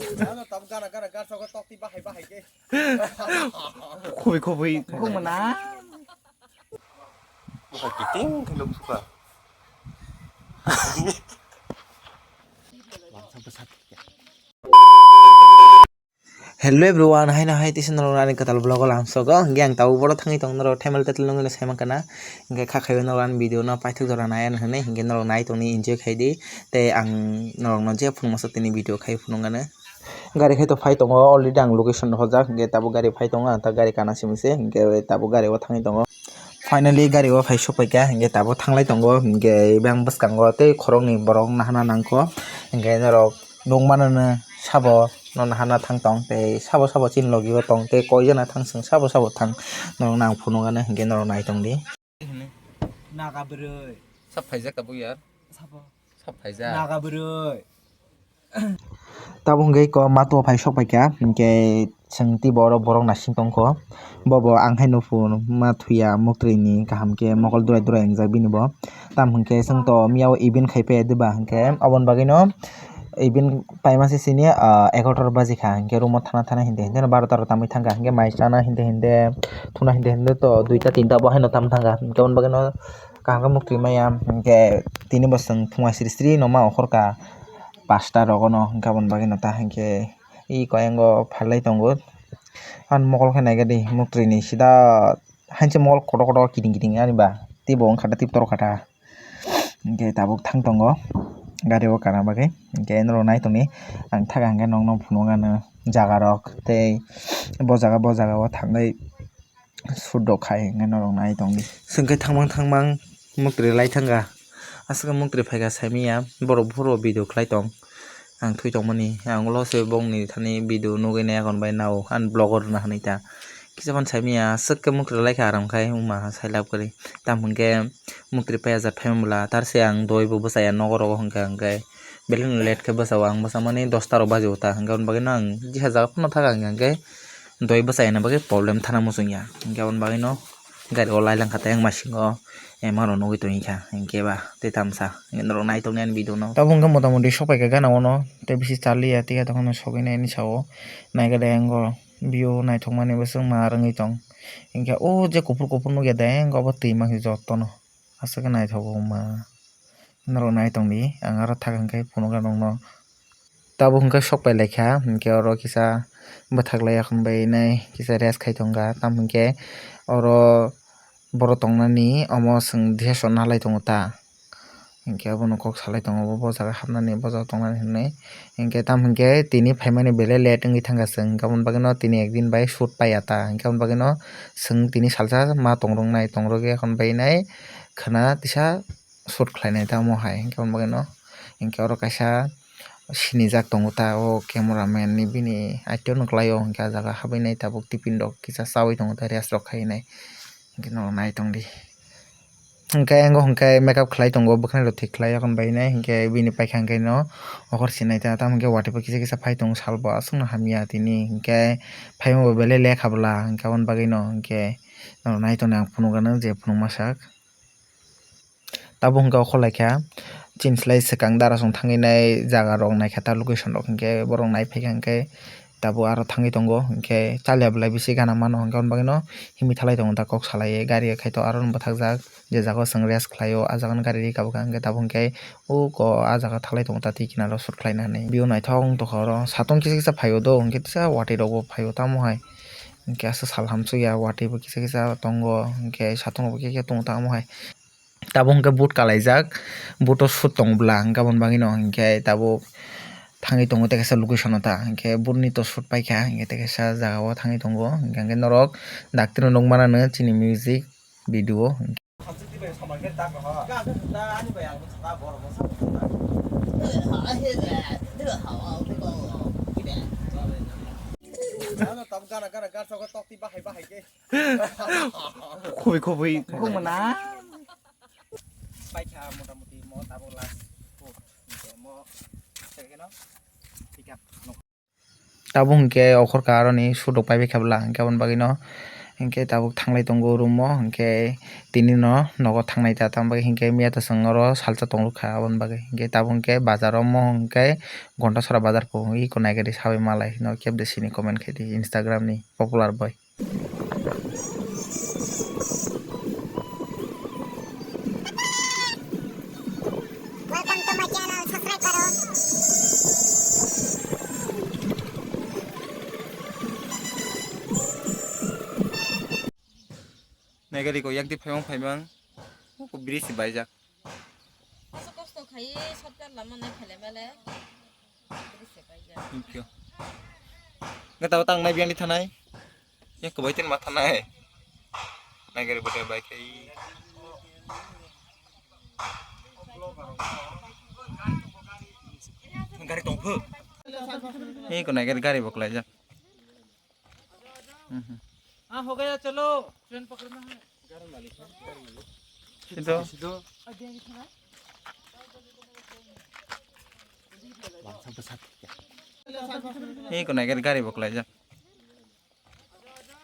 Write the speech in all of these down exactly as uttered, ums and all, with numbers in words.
Ano tabuk gana gana gar sogo tokti bahai bahai ke. Khoboi khoboi. Bumana. Buka kiting khe nuk suka. Hello everyone, haino hai tisa norok ani kwtal vlog o lamsogo. Hingke ang tabuk boro thangwi tong norok themel tetel nungwi no saiman kana. Hingke kha khaiwi norok ani video no paithak jora nai ani hwnwi hingke norok nai tongni enjoy khai di. Tei ang norok no je phunuk masa tini video khai phunuk ano. Gari khai to phai tongo, already ang location no hojak, hingke tabuk gari phai tongo, ang ta gari kana simi se, hingke tabuk gari o thangwi tongo. Finally gari o phai sokpai kha, hingke tabuk thanglai tongo, hingke bang bwskango tei khoroknwi borok nahana nangkho, hingke norok nukmano no sabo no nahana thang tong, tei sabo sabo chini logi o tong, tei koi jana thang chwng sabo sabo thang, norok no ang phunuk ano, hingke norok nai tong di. Naga bwrwi. Sab phaijak tabuk yar. Sabo. Sab phaijak. Naga bwrwi. Tabuk hwnkhe ko mato phai sok paikha, hwnkhe chwng tei bo oro borok naising tongkho. Bobo ang hai nukphuru ma thuya muktwini kaham khe mokol durai durai wngjak bini bo. Tamo hwnkhe chwng to miyao event khai paiya diba hwnkhe aboni bagwino event paima se sini, ah, egarotar baji kha hwnkhe room o thana thana hinde hinde no barota rok tamwi thangkha hwnkhe mai chana hinde hinde thuna hinde hinde to duita tinta bo haino tam thangkha hwnkhe aboni bagwino kaham khe muktwi maya hwnkhe tini bo chwng phunga sri sri no ma okhorkha. Pasta rogono hwnkhe aboni bagwino ta hwnkhe i koyengo phalai tongo. Ani mokol khe naikhe di muktwini sida hanse mokol kotor kotor kiting kiting ani ba teibo wngkha da tei tor kha da. Hwnkhe tabuk thang tongo gari o kana bagwi hwnkhe norok nai tongdi ang thaka hwnkhe nokno phunuk ano jaga rok tei bo jaga bo jaga o thangwi. Sut rok khai hwnkhe norok nai tongdi. Chwng khe thangmang thangmang muktri lai thangkha. Aswk muktri phaikha saimanya borok buphuru video khlai tong. Ang thwi tongmani ang ulo se bongni thani video nugwi nai akon bai nao ani vlog o rwna hwnwi ta. Kisa phano saimanya aswk khe muktri laikha aram khai wngma sailab kwrwi. Tamo hwnkhe muktri paiya jat phaima bwla tar se ang doi bo bwchaya nogo rogo hwnkha hwnkhe belai no late khe bwchao ang bwchamani dosta rok baji o ta hwnkhe aboni bagwi no ang jesa jaga phano thaka hwnkha hwnkhe. Doi bwchayani bagwi problem thana muchungya. Hwnkhe aboni bagwino gari o lai langkha tei ang masingo, eh, mano nugwi tongkha. Hwnkhe ba tei tamsa hwnkhe norok nai tongni ani video no. Tabuk hwnkhe mota moti sokpaikha gana ono tei bisi charliya tei tongkhorno sogwi nai ani sao. Naikhe de engo view naithokmani bwswk ma rwngwi tong. Hwnkhe o je kuphur kuphur nukya de engo obo twi mankhe jotono. Aswk khe naithogo wngma. Norok nai tongdi, ang aro thak hwnkhe phunukha nokno. Tabuk hwnkhe sok pai laikha, hwnkhe oro kisa bwthak lai yakon bai nai kisa rest khai tongkha. Tamo hwnkhe oro borok tongnani omo chwng dress rok nalai tongo ta. Hwnkhe abono kok salai tongo, bo jaga hapnani, bo jaga tongnani hinwi. Hwnkhe tamo hwnkhe tini phaimani belai late wngwi thangkha chwng, hwnkhe aboni bagwino tini ekdin bai shoot paiya ta, hwnkhe aboni bagwino chwng tini salsa ma tongrwknai, tongrwk yakon bai nai khwna tisa shoot khlainai tamo hai, hwnkhe aboni bagwino hwnkhe oro kaisa sinijak tongo ta, o camera man ni bini aiteo no kwlai o, hwnkhe ah jaga habwi nai tabuk tiffin rok kisa chaui tongo ta, rest rok khai nai, hwnkhe norok nai tongdi. Hwnkhe engo hwnkhe makeup khlai tongo, bwkhwnai rok thik khlai yakon bai nai, hwnkhe bini paikha hwnkhe no okhor sinai ta, tamo hwnkhe watwi bo kisa kisa phai tongo, sal bo aswk no hamya tini, hwnkhe phaima bo belai lekha bwla, hwnkhe aboni bagwi no hwnkhe norok nai tongdi ang phunukgano je phunukma sak. Tabuk hwnkhe okhor laikha, chini slai swkang darasong thangwi nai jaga rok naikha ta, location rok hwnkhe borok nai phaikha hwnkhe. Tabuk aro thangwi tongo, hwnkhe chaliya belai bisi gana mano, hwnkhe aboni bagwino himwi thalai tongo ta, kok salaiwi gari khai to aro no bwthakjak, je jaga o chwng rest khlaio, ah jaga no gari rika bwkha, hwnkhe tabuk hwnkhe uko ah jaga thalai tongo ta, twi kinaro shoot khlaina hinwi view naithok wng tongkha oro, satung kisa kisa phaio do, hwnkhe kisa watwi rok bo phaio tamo hai, hwnkhe aswk sal hamsokya, watwi bo kisa kisa tongo, hwnkhe satung rok bo kisa kisa tongo tamo hai. Tabuk hwnkhe boot kalaijak, boot o shoot tongo bwla, hwnkhe aboni bagwino hwnkhe tabuk thangwi tongo tei kaisa location o ta, hwnkhe boot ni to shoot paikha, hwnkhe tei kaisa jaga o thangwi tongo, hwnkhe norok dakti no nukmano chini music video o. Khoboi khoboi. Bumana. Paikha motamuti mo tabuk last food. Mo second o pickup. Tabuk hwnkhe okhorkha aroni shoot rok paibai kha bwla, hwnkhe aboni bagwino Hinkhe tabuk thanglai tongo room o, hinkhe tini no nogo thangnai ta, tamo bagwi hinkhe miya to chwng oro salsa tongrwkha aboni bagwi. Hinkhe tabuk hinkhe bazar o mo hinkhe Ghontasora bazar po iko naigari sawi malai no kebde sini comment khaidi Instagram ni popular boy. Welcome to my channel, subscribe karo. Naigari ko yak di phaimang phaimang. Ko bridge si baijak. Masa kosto khai shortcut lama nai phele male. Bridge se baijak. Thank you. Nge tao tang nai biang di thanai. Yang kebai tin ma thanai. Naigari bwtai bai khai. Gari tong phu. Hei ko naigari gari bo kwlaijak. Mhm. हाँ, हो गया, चलो, ट्रेन पकड़ना है। सीधो। Hei ko naigari gari bo kwlaijak.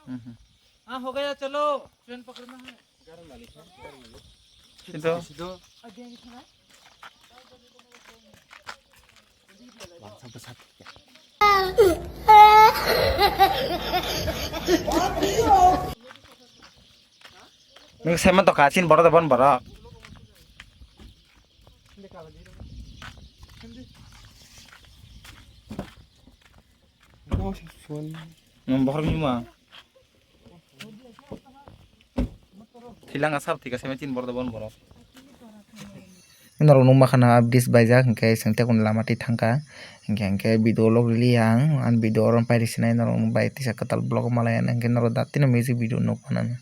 Mhm. हाँ, हो गया, चलो, ट्रेन पकड़ना है। सीधो। Nung semen to kasin borok da bon borok. Nung borok ni ma. Thilang asap thika semen tin borok da bon borok. Norok nukma khana bridge baijak hinkhe chwng tei kunu lama twi thangkha hinkhe hinkhe video log rili ang ani video oro pairi sinai norok bai tisa kwtal vlog malai hinkhe norok datino music video nukmano.